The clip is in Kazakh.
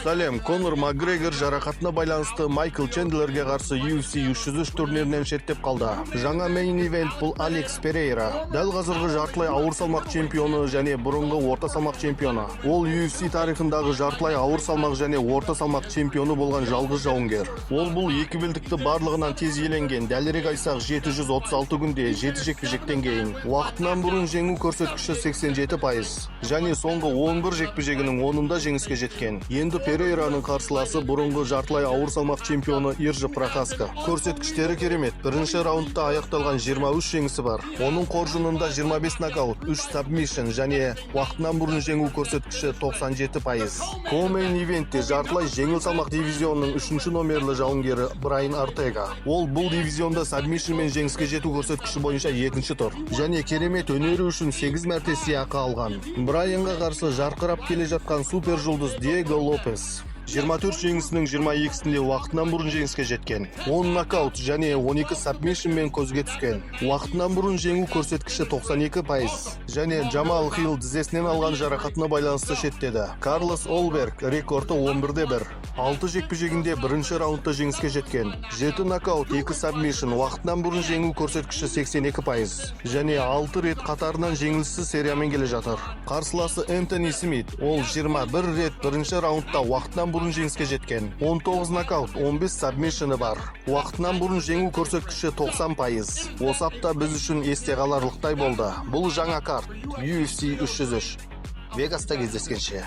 Сәлем, Конор Макгрегор жарақатына байланысты Майкл Чендлерге қарсы UFC 303 турнирінен шеттеп қалды. Жаңа мейн ивент бұл Алекс Перейра. Дәл қазіргі жартылай ауыр салмақ чемпионы және бұрынғы орта салмақ чемпионы. Ол UFC тарихындағы жартылай ауыр салмақ және орта салмақ чемпионы болған жалғыз жауынгер. Ол бұл екі белдікті барлығынан тез иеленген, дәлірек айтсақ, 736 күнде 7 жекпе-жектен кейін. Уақытынан бұрын жеңу көрсеткіші 87% және соңғы 11 жекпе-жегінің 10-ында жеңіске жеткен. Енді Перейраның қарсыласы бұрынғы жартылай ауыр салмақ чемпионы Иржи Прохаска. Көрсеткіштері керемет. Бірінші раундта аяқталған 23 жеңісі бар. Оның қоржынында 25 нокаут, 3 сабмишн және уақытынан бұрын жеңу көрсеткіші 97%. Ко-мейн ивентте жартылай жеңіл салмақ дивизионының үшінші номерлі жауынгері Брайан Ортега. Ол бұл дивизионда сабмишнмен жеңіске жету көрсеткіші бойынша екінші тұр және керемет өнері үшін 8 мәрте сыйақы алған. Брайанға қарсы жарқырап келе жатқан супер жұлдыз Диего Лопес. 24 жеңісінің 22-сінде уақытынан бұрын жеңіске жеткен. 10 нокаут және 12 сабмишнмен көзге түскен. Уақытынан бұрын жеңу көрсеткіші 92% және Джамал Хилл тізесінен алған жарақатына байланысты шеттеді. Карлос Олберг рекорды 11-де 1. 6 жекпе-жегінде бірінші раундта жеңіске жеткен. 7 нокаут, 2 сабмишн, уақытынан бұрын жеңу көрсеткіші 82% және 6 рет қатарынан жеңіліссіз сериямен келе жатыр. Қарсыласы Энтони Смит, ол 21 рет бірінші раундта уақытынан бұрын жеңіске жеткен. 19 нокаут, 15 сабмишні бар. Уақытынан бұрын жеңу көрсеткіші 90%. Осы апта біз үшін есте қаларлықтай болды. Бұл жаңа карт UFC 303. Вегаста кездескенше.